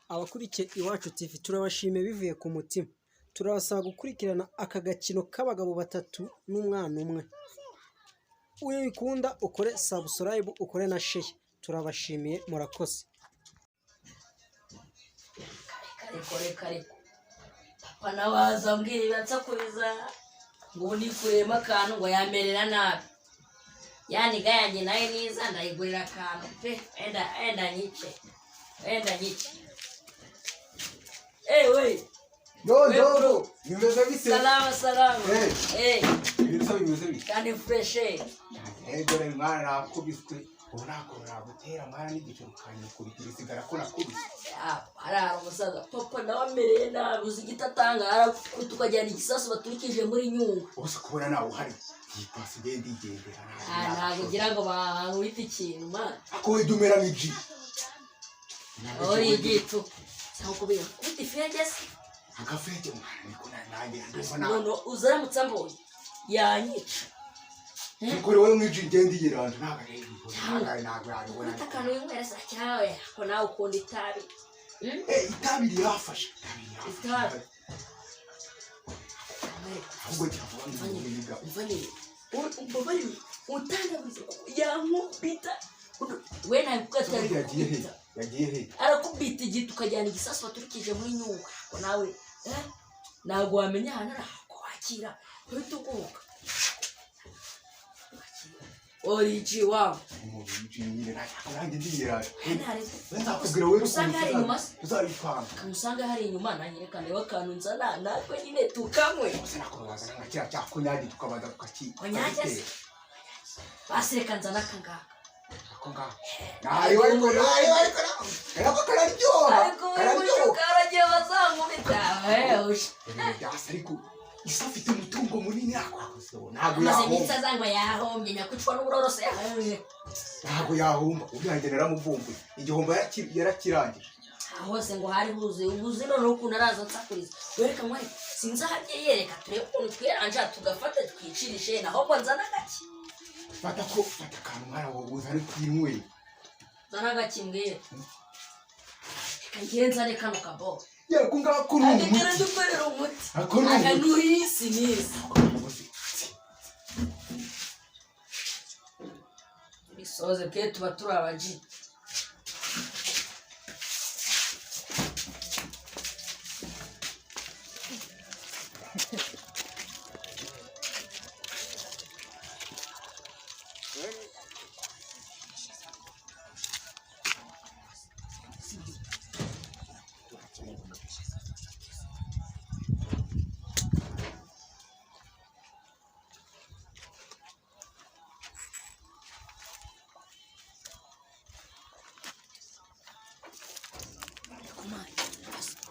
Abakurikiye Iwacu TV, turabashimiye bivuye ku mutima. Turabasaba gukurikirana aka gakino k'abagabo batatu n'umwana umwe. Uyikunda ukore subscribe, ukore na share. Turabashimiye, murakoze. Reka, reka, reka. Papa nawe aza ambwira ibinsakuriza ngo ubu nikuriyemo akantu, ngo yamerera nabi. Yaniga yanjye nayo niza ndayigurira akantu pe. Wenda, wenda nyice, wenda nyice. Ewe! Yo. We, Ndogo. Bro. Bimeze bite? Salama, salama. Eh. Eh. Ibintu se bimeze bite? Kandi fresh, eh. Eh, dore mwana, nakubiswe. Ubu ntabwo nagutera mwana n'igice ukanyukubita bisigara ko nakubiswe. Ah, harara umusaza, papa nawe amereye nabi. Uzi igiti atanga, arakubita ukajyana igisasu baturikije muri Nyungwe. Ubuse kubona nawe uhari. Iyi pasi igenda igendera. Ah, ntabwo ugira ngo bankubite ikintu, man. Ako wenda umera nk'igi. Uri igicu cyangwa kubera kubita ifege se? Agafege mwana, niko nanjye ndumva nawe. None uzaramutse ambonye yanyica. Dukore wowe nk'igi igenda iyiranje ntabwo ari ntabwo nabibona. Ufite akantu winywera sa cyawe ko nawe ukunda itabi? Hmm? Eh, itabi rirafasha. Itabi rirafasha. Itabi. Ahubwo kiravuga ngo ni Umva nyine, umbabarire utangabwiza yankubita we ntabwo atari Yagiye he? gukubita. Yagiye he? Arakubita igiti ukajyana igisasu baturikije muri Nyungwe. Ko nawe, eh, ntabwo wamenya ahantu ari aho wakira uhita uguruka oriji wawe. Umuntu w'igi nyine nanjye ndiyiranje. Nzakubwira Nzakubwira wowe. Usanga hari inyuma se. Tuzabipanga. Kamusanga hari inyuma, nanjye reka ndebe akantu nzana natwe nyine tukamwe. Gusa nako wazana nka kiriya cya konyagi tukabanza tukaki. Konyage se? Basi reka nzana aka ngaka. Ako ngako. Nayo ariko, nayo ariko, nako kararyoha. Ariko ubu Kararyoha. karagiye bazankubita. Eh, usha. Ibintu byasa ariko isi afite umutungo munini ntabwo ntabwo Amaze iminsi yahomba. azangwa yahombye nyakwicwa n'uburoro se. Ntabwo yahomba, ubyanjye naramuvumbuye, igihombo yarakirangije. Aho hose ngo hari huzuye ubuzi, noneho ukuntu araza ansakuriza. Wereka nkwereke, sinzi aho agiye, yereka turebe ukuntu twiranja tugafata twicirishe naho ngo nzana agaki. Fata ko fata akantu mwana wowe uzane twinyweye. Nzana agaki mbwira, reka ngiye nzane kano kabobo. Yego, ngako ni Aka umuti. karadukorera umuti. Ako ni Aka umuti. nuhisi nisi bisoze pe, tuba turi abaji.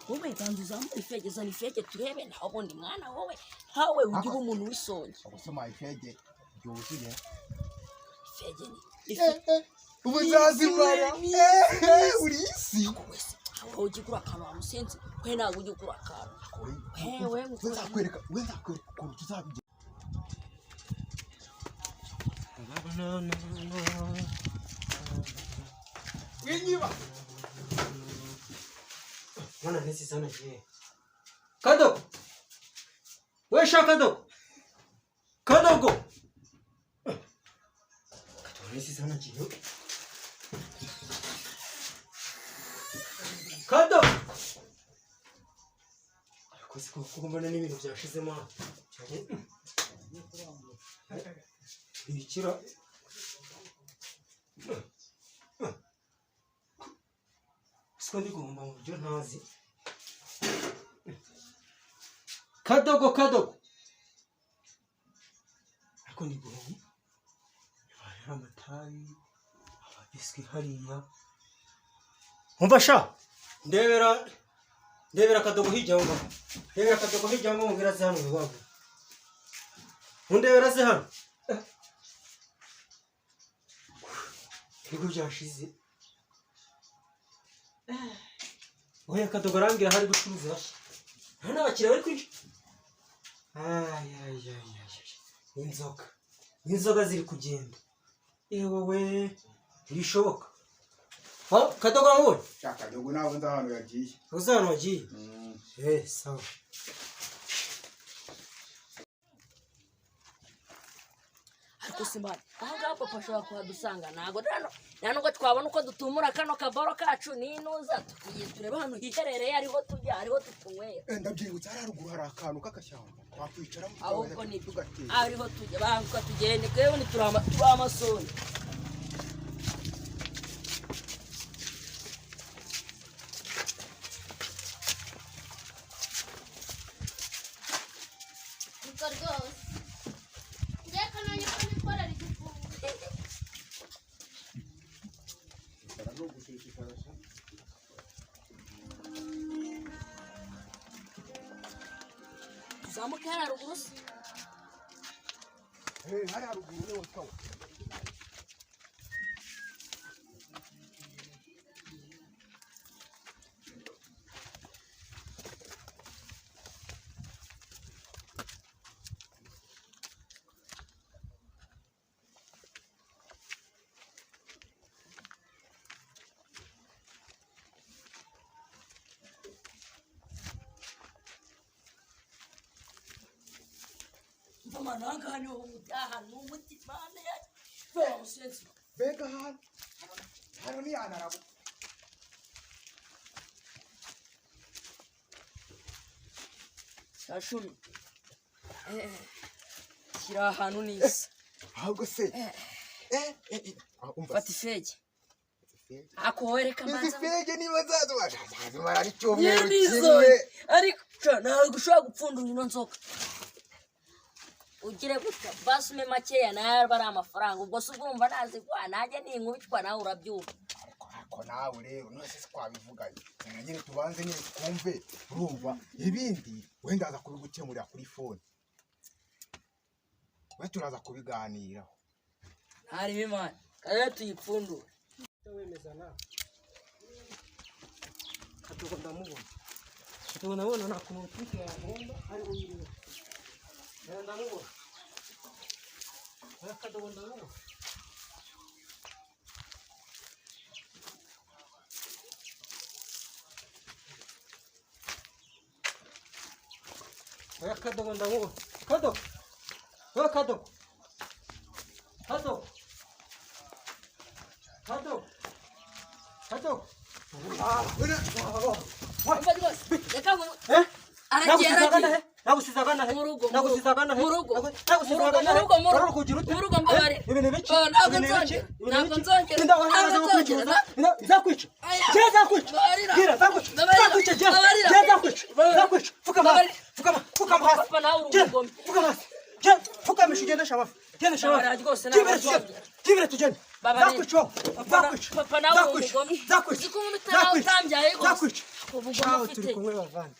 Wowe banza uzamure ifege, zana ifege turebe. Naho ubundi mwana, wowe nkawe ujya uba umuntu w'isonge. Ubusoma ifege ryuzuye. Ifege ni ife. Ubuzazimara uri isi. Wese wowe ujya ugura akantu wa musenzi we, ntabwo ujya ugura akantu wewe. Nzakwereka we, nzakwereka ukuntu tuzabigenza. Winyiba. Mwana nesi sana je. Kadogo. We sha Kadogo. Kadogo. Kadogo nesi sana je. Kadogo. Ariko siko kuko mbona n'ibintu byashizemo hano. Ibikira. Siko ndi guhomba mu buryo ntazi. Kadogo, Kadogo. Ariko ndi guhomba. Hari amatabi, amabiswi hariya. Umva sha! Ndebera, ndebera Kadogo hirya aho ngaho. Ndebera Kadogo hirya aho ngaho, mubwira aze hano vuba vuba. Mundebera aze hano. Ibigo byashize. Oya, Kadogo arambwira aho ari gucuruza hashya. Nta n'abakiriya bari kwinjira. Ay, ay, ay, ay, ay. Inzoga. Inzoga ziri kugenda. Ewe we, ntibishoboka. Kadogo wamubonye? Kadogo ntabwo nzi ahantu yagiye. Uzi ahantu wagiye? Eh, sawa. Ariko si mani, aha ngaha papa ashobora kuhadusanga. Ntabwo nta nubwo twabona uko dutumura kano kaboro kacu n'inuza. Tugiye turebe ahantu hiherereye, ariho tujya, ariho tutunywera. Ndabyibutse, hariya haruguru hari akantu k'agashyamba wakwicaramo. Ahubwo nibyo. Tugatera. Ariho tujya, banguka tugende, twebwe ni turi amasoni. Niko rwose, njye kanonye ko nikorera igifungo. No gushishikara sha. Tuzamuke hariya ruguru se? Eh, hariya haruguru niho sawa. Mva mano, aha ngaha niho umuti, aha ni umuti mana yanjye, wa musenzi. Mbega ahantu hano ni yanarabo. Shashumi, shyira ahantu neza. Ahubwo se ah, umva. Fata ifege ako wowe, reka izi mbanza. fege niba zazibasha zazimara ari icyumweru Nizo. kimwe. Ariko ca, ntabwo ushobora gupfundura ino nzoka ugire gutya, basi ume makeya nayo aba ari amafaranga. Ubwo se ubwo nazigwa nanjye ninkubitwa nawe urabyumva. Ariko nawe rero none se twabivuganye zana nyine, tubanze nyine twumve. Urumva, ibindi wenda aza kubigukemurira kuri phone, we turaza kubiganiraho. Ntarimo imana kare, tuyipfundure. Wemeza nawe. Kadogo ndamubona, Kadogo ndamubona, nta kuntu butike yagomba ari uyiriwe. Ndamubona. Oya, Kadogo ndamubona. Oya, Kadogo ndamubona. Kadogo, oya Kadogo, Kadogo, Kadogo, Kadogo. Umva rwose, reka ngo Eh? aragiye, aragiye. Nagusize agana he? Mu rugo, mu Nagusize agana he? mu rugo. Nagusize Mu rugo, agana he? mu rugo, mu rugo. Wari uri kugira ute? Mu rugo, mbabarira. Eh, ibintu biki? Oh, ntabwo Ibintu biki? nzongera. Ibintu Ntabwo biki? nzongera. Inda wawe Ntabwo naza nzongera. kukwicuza. Nzakwica. Aya. Jye nzakwica. Mbabarira. Bwira, nzakwica. Mbabarira. Nzakwica, jye. Mbabarira. Jye nzakwica. Mbabarira. Nzakwica. Pfukama hasi. Mbabarira. Pfukama, pfukama hasi. Papa, nawe uri Jye, umugome. pfukama hasi. Jye, pfukamisha ugende shabafu. Genda shabafu. Mbabarira rwose, ntabwo Jibire tugende. nzongera. Jibire tugende. Mbabarira. Nzakwica wowe. Nzakwica. Papa, nawe uri Nzakwica. umugome. Nzakwica. Uzi ko umuntu utari Nzakwica. utambyaye rwose. Nzakwica. Ubugome Shaho ufite. turi kumwe bavandi.